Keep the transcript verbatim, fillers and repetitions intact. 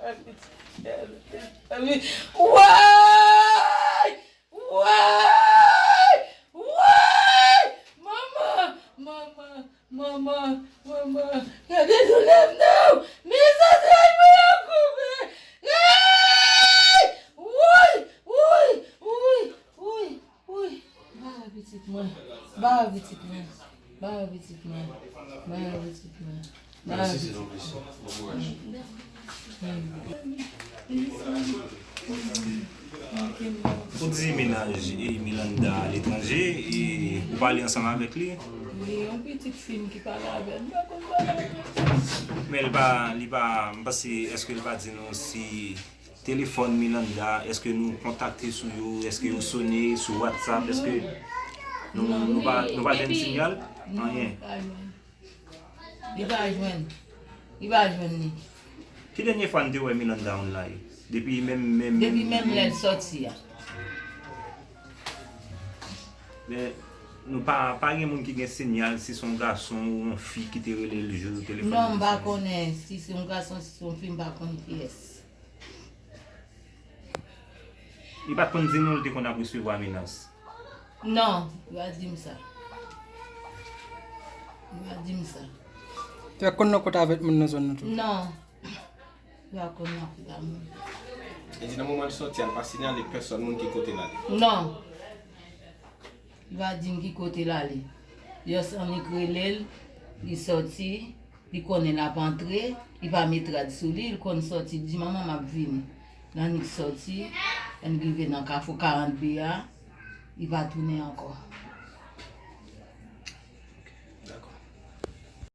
Woy! Woy! Woy! Manman! Manman! Manman! Manman! Gade doulè m non! Men zantray mwen yo koupe! Hey! Woy! Woy! Woy! Woy! Woy! Ba pitit mwen! Ba pitit mwen! Ba pitit mwen! Ba pitit mwen! Ba pitit mwen! Ou di mennaj e Milanda aletranje e ou pale ansanm avèk li? Wi, yon pitit fi m ki pale avè l, m pa konn pale avè l. Men li pa, li pa, m panse, èske li pa di nou si telefòn Milanda, èske nou kontakte sou yo, èske yo sone sou WhatsApp, èske nou, nou pa, nou pa jwenn sinyal? Anyen. Li pa jwenn. Li pa jwenn li. Ki dènye fwa n te wè Milanda online? Depi menm, menm. Depi menm lè l sòti a. Men, nou pa, pa gen moun ki gen sinyal si se yon gason ou yon fi ki te rele l jou telefòn. Non, m pa konnen si se yon gason, si se yon fi, m pa konn kiyès. Li pa t konn di nou l te konn ap resevwa menas? Non, li pa di m sa. Li pa di m sa. Te konn nan kote avèk moun nan zòn nan tou? Non. Li pa konn nan kote moun. E di nan moman l sòti a, l pa sinyale pèsòn moun ki kote l ale? Non. Li pa di m ki kote l ale. Just annik rele l, li sòti, li konnen l ap antre, li pa met rad sou li, li konn sòti, li di, "Manman, m ap vini." L annik sòti, annik rive nan Kafou karant B a, li pa tounen ankò.